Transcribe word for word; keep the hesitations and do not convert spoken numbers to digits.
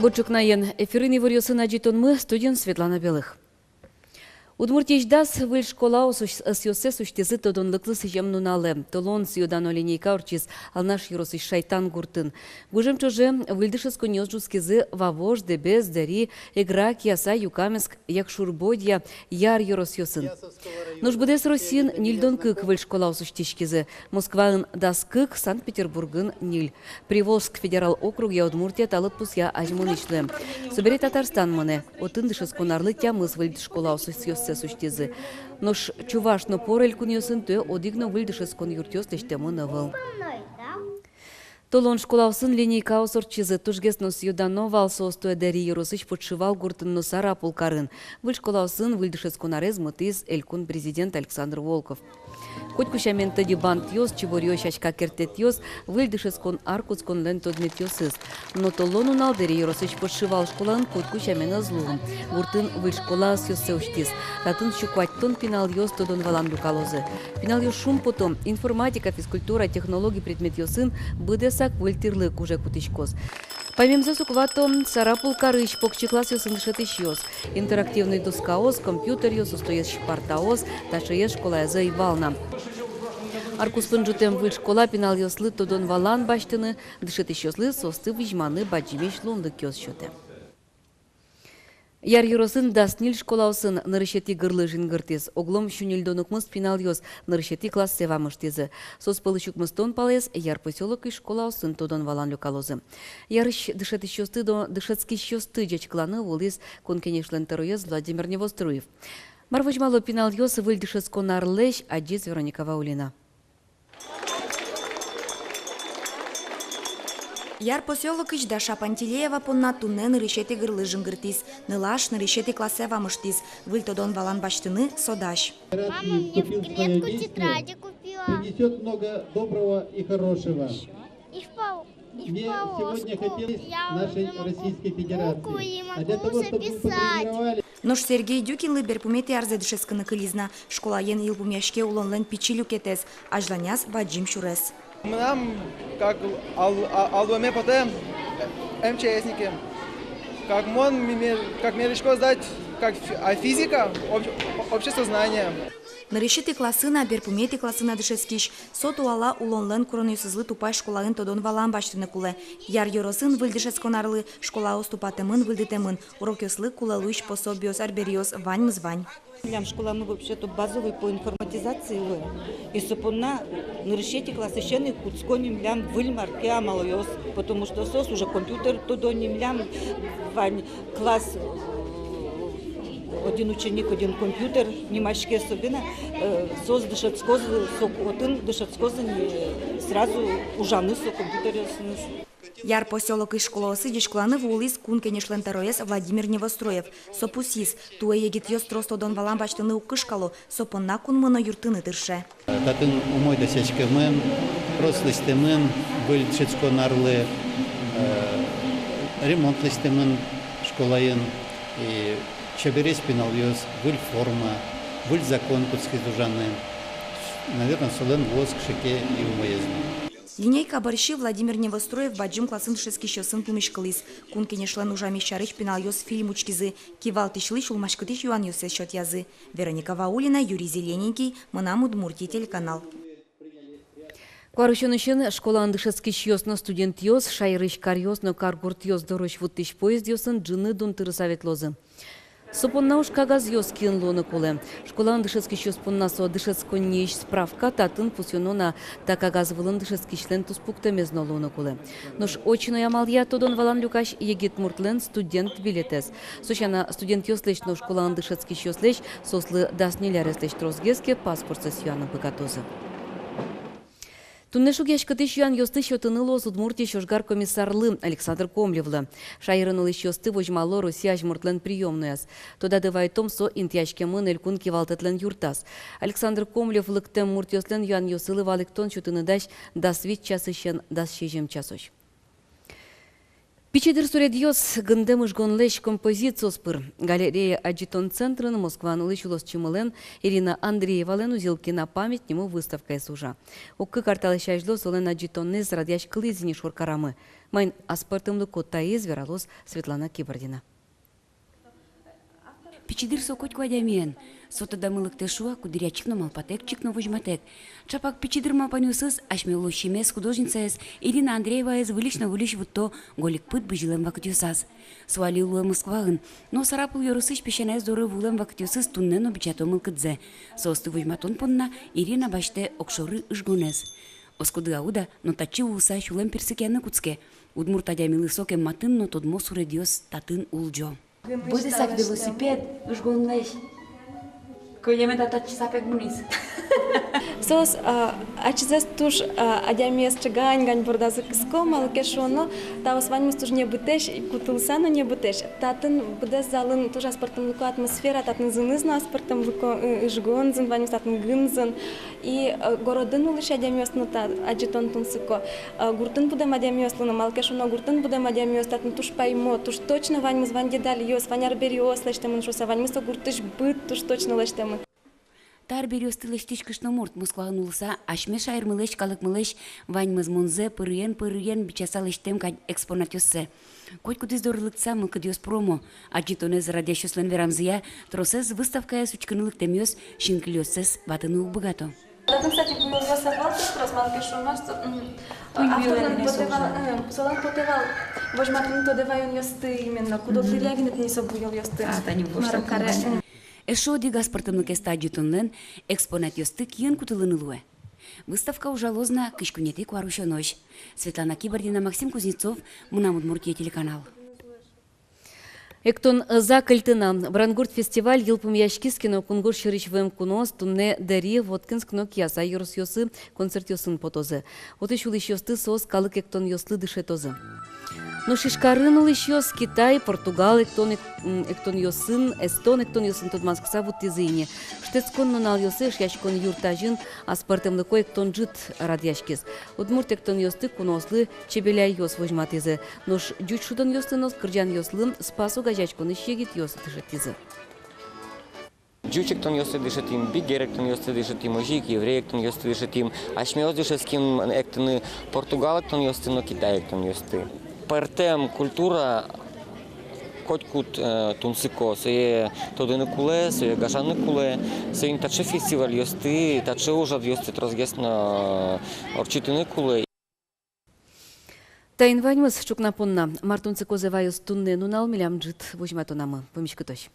Ӵукнаен эфирын иворъёсын адӟытонмы, студиын Светлана Белых. Удмуртиысь дас выль школаос ӧс-, ӧсъёссэс усьтӥзы тодонлыклы сӥзем нуналэ. Толон сӥё дано линейка ортчиз Алнаш ёросысь Шайтан гуртын. Гужем ӵоже выль дышетсконъёс ӝутскизы Вавож, Дэбес, Дэри, Эгра, Кияса, Юкаменск, Якшур-Бӧдья, Яр ёросъёсын. Нош быдэс Россиын ньыльдон кык выль школаос усьтӥськизы. Москваын дас кык, Санкт-Петербургын ньыль. Приволжск федерал округъя Удмуртия та лыдпусъя азьмынӥсь луэ. Собере Татарстан мынэ. Отын дышетскон арлы тямыс выль школаос ӧсъёссэс усьтӥзы. Нош Чуваш но Пор элькунъёсын туэ одӥг но выль дышетскон юртъёс лэсьтэмын ӧвӧл. Толон школаосын линейкаос ортчизы. Тужгес но сӥё дано вал соос туэ Дэри ёросысь Подшивал гуртын но Сарапул карын. Выль школаосын выль дышетскон арез мытӥз элькун президент Александр Волков. Котьку сямен тӧдьы бантъёс, чиборъёс, сяська керттэтъёс — выль дышетскон ар кутсконлэн тодметъёсыз. Но толон нунал Дэри ёросысь Подшивал школаын котьку сямен ӧз луы. Гуртын выль школа ӧсъёссэ усьтӥз. Татын сю куатьтон пиналъёс тодон-валан люкалозы. Пиналъёс шумпото: информатика, физкультура, технологи предметъёсын быдэсак выль тӥрлык уже кутӥськоз. Паймемзэс уг вато Сарапул карысь покчи классъёсын дышетӥсьёс. Интерактивной доскаос, компьютеръёс, устоесь партаос — таӵеез школаязы ӧй вал на. Ар куспын ӝутэм выль школа пиналъёслы тодон-валан басьтыны, дышетӥсьёслы соосты визьманы бадӟымесь луонлыкъёс сётэ. Яр ёросын дас ньыль школаосын нырысетӥ гырлы жингыртӥз. Оглом сю ньыльдон укмыс пиналъёс нырысетӥ классэ вамыштӥзы. Соос пӧлысь укмыстон палэз Яр посёлокысь школаосын тодон-валан люкалозы. Ярысь дышетӥсьёсты но дышетскисьёсты ӟечкыланы вуылӥз Кун Кенешлэн тӧроез Владимир Невоструев. Мар возьмало пиналъёс выль дышетскон арлэсь, адӟиз Вероника Ваулина. Яр посёлокысь Даша Пантелеева понна туннэ нырысетӥ гырлы жингыртӥз. Нылаш нырысетӥ классэ вамыштӥз. Выль тодон-валан басьтыны со дась. Мама мне в клетку тетради купила. Принесёт много доброго и хорошего. И в пол-, и в полоску. Мне сегодня хотелось нашей Российской Федерации. А для того, чтобы вы потренировались, Нош Сергей Дюкинлы берпуметӥ арзэ дышетскыны кылиз на. Школаен йылпумъяське улонлэн пичи люкетэз, азьланяз бадӟым сюрес. Мынам как ал-, а-, алуэме потэ МЧСникем. Как мон, ми-, ме-, как мелешко сдать, как фи-, а физика, об-, обществознание. Нырысетӥ классын-а, берпуметӥ классын-а дышетскись — со туала улонлэн куронъёсызлы тупась школаын тодон-валан басьтыны кулэ. Яр ёросын выль дышетскон арлы школаос тупатэмын, выльдытэмын. Урокъёслы кулэ луись пособиос, арбериос — ваньмыз вань. Милям школамы вообще-то базовый по информатизации луэ. И со понна нырысетӥ классысен ик кутско ни милям выль мар ке амалъёс, потому что соос уже компьютер тодо ни милям, вань класс, э, один ученик, один компьютер нимаське, особенно, э, соос дышетскозы, со отын дышетскозы ни, э, сразу ужаны со компьютеръёсыныз. Яр посёлокысь школаосы ӟечкыланы вуылӥз Кун Кенешлэн тӧроез Владимир Невоструев. Со пусйиз: туэ егитъёс трос тодон-валан басьтыны уг кышкало, со понна кунмы но юрттыны тырше. Татын умой дасяськемын, трос лэсьтэмын выль дышетскон арлы, э, ремонт лэсьтэмын школаын, и чебересь пиналъёс, выль форма, выль закон кутскиз ужаны. Наверно, солэн вуоз кыӵе ке и умоез но. Линейка бӧрсьы Владимир Невоструев бадӟым классын дышетскисьёсын пумиськылӥз. Кун Кенешлэн ужамез сярысь пиналъёс фильм учкизы, кивалтӥсьлы сюлмаськытӥсь юанъёссэс сётъязы. Вероника Ваулина, Юрий Зелененький, «Мынам Удмуртие» телеканал. Куарусёнысен школаын дышетскисьёс но студентъёс, шаерысь каръёс но каргуртъёс дорозь вуттӥсь поездъёсын ӝыны дун тырыса ветлозы. Со понна уж кагазъёс киын луыны кулэ. Школаын дышетскисьёс понна со дышетсконниысь справка, татын пусъёно на, та кагаз вылын дышетскисьлэн туспуктэмез но луыны кулэ. Нош очной амалъя тодон-валан люкась егит муртлэн студент билетэз. Со сяна, студентъёслэсь но школаын дышетскисьёслэсь, соослы дас ньыль ареслэсь тросгес ке, паспортсэс юаны быгатозы. Туннэ шугъяськытӥсь юанъёсты сётыны луоз Удмуртиысь ожгар комиссарлы Александр Комлевлы. Шаерын улӥсьёсты возьмало Россия азьмуртлэн приёмнояз. Тодады вайтом, со интыяськемын элькун кивалтэтлэн юртаз. Александр Комлев лыктэм муртъёслэн юанъёссылы валэктон сётыны дась дас вить часысен дас сизьым часозь. Пичи дыр суредъёс гындэм ыжгонлэсь композициос пыр. Галерея адӟытон центрын Москваын улӥсь улосчимылэн Ирина Андреевалэн «Узилки на память» нимо выставкаез ужа. Ог кык ар талэсь азьло солэн адӟытонэз радъяськылӥз ини шоркарамы. Маин аспӧртэмлыко таиз, вералоз Светлана Кибардина. Пичи дыр со котьку адямиен. Со тодамы лыктэ шуак, куддыръя чик но малпатэк, чик но возьматэк. Чапак пичи дыр малпанъёсыз асьме улӥсьмес, художницаез Ирина Андрееваез выльысь но выльысь вутто гольык пыд бызьылэм вакытъёсаз. Со али улэ Москваын, но Сарапул ёросысь песянаез доры вуылэм вакытъёсыз туннэ но бичато мылкыдзэ. Соосты возьматон понна Ирина басьтэ огшоры ыжгонэз. Оскоды-а, уд-а, но татчы вуыса сюлэм пирсыкъяны кутске. Удмурт адямилы сокем матын но тодмо суредъёс татын улӟо. Быдэсак велосипед ыжгонлэсь. Кӧлеме та татчы сапег мынӥз. Соос, а, ачизэс туж, а, адямиез чегань-гань бордазы кыско, малы ке шуоно, таос ваньмыз туж небытэсь, кутылыса но небытэсь. Татын быдэс залын туж аспӧртэмлыко атмосфера, татын зыныз но аспӧртэмлыко, ы, ыжгон зын, ваньмыз татын гын зын. И, э, городын улӥсь адямиослы но та адӟытон тунсыко, э, гуртын будэм адямиослы но, малы ке шуоно гуртын будэм адямиос татын туж паймо, туж точно ваньмыз, вань детальёс, вань арбериос лэсьтэмын шуыса, ваньмыз со гуртысь быт туж точно лэсьтэмын. Та арбериосты лэсьтӥсь кышномурт Москваын улыса, асьме шаермылэсь, калыкмылэсь ваньмыз мунзэ пырыен-пырыен бичаса лэсьтэм кадь экспонатъёссэ. Котькудӥз доры лыктыса мылкыдъёс пуромо. Адӟытонэз радъясьёслэн верамзыя, тросэз выставкаез учкыны лыктэмъёс синкылиоссэс ватыны уг быгато. Татын, кстати, буёлъёс ӧвӧл, трос, малы ке шуоно, что, м, авторлэн потэ вал, э, солэн потэ вал возьматыны тодэ ваёнъёсты именно, куд-ог дыръя гинэ тӥни со буёлъёсты. А, тани мар каре. Эшшо одӥг аспӧртэмлыкез та адӟытонлэн: экспонатъёсты киын кутылыны луэ. Выставка ужалоз на кызь куинетӥ куарусёнозь. Светлана Кибардина, Максим Кузнецов, «Мынам Удмуртие» телеканал. Эктон ӧз-а кыльтыны? «Брангурт» фестиваль йылпумъяськиз ке но, кунгож сьӧрысь вуэм куноос туннэ Дэри, Воткинск но Кияса ёросъёсы концертъёсын потозы. Отысь улӥсьёсты соос калык эктонъёслы дышетозы. Нош Ижкарын улӥсьёс Китай, Португал эктон, эк-, м, эктонъёсын, эстон эктонъёсын тодматскыса вуттӥзы ини. Шутэтскон нуналъёсы Эшъяськон юрт азьын аспӧртэмлыко эктон ӝыт радъяськиз. Удмурт эктонъёсты куноослы чебеляйёс возьматӥзы. Нош ӟуч шудонъёслы но кырӟанъёслы «Спас» огазеяськонысь егитъёс дышетӥзы. Ӟуч эктонъёсты дышетӥм, бигер эктонъёсты дышетӥм, озьы ик еврей эктонъёсты дышетӥм. Асьмеос дышетским эктыны португал эктонъёсты но китай эктонъёсты. Пӧртэм культура котькуд, э, тунсыко, сое тодыны кулэ, сое гажаны кулэ, соин таӵе фестивальёсты, таӵе ужрадъёсты тросгес но, э, ортчытыны кулэ. Таин ваньмыз ӵукна понна. Мар тунсыкозэ ваёз туннэ нунал, милям ӝыт возьматонамы. Пумиськытозь.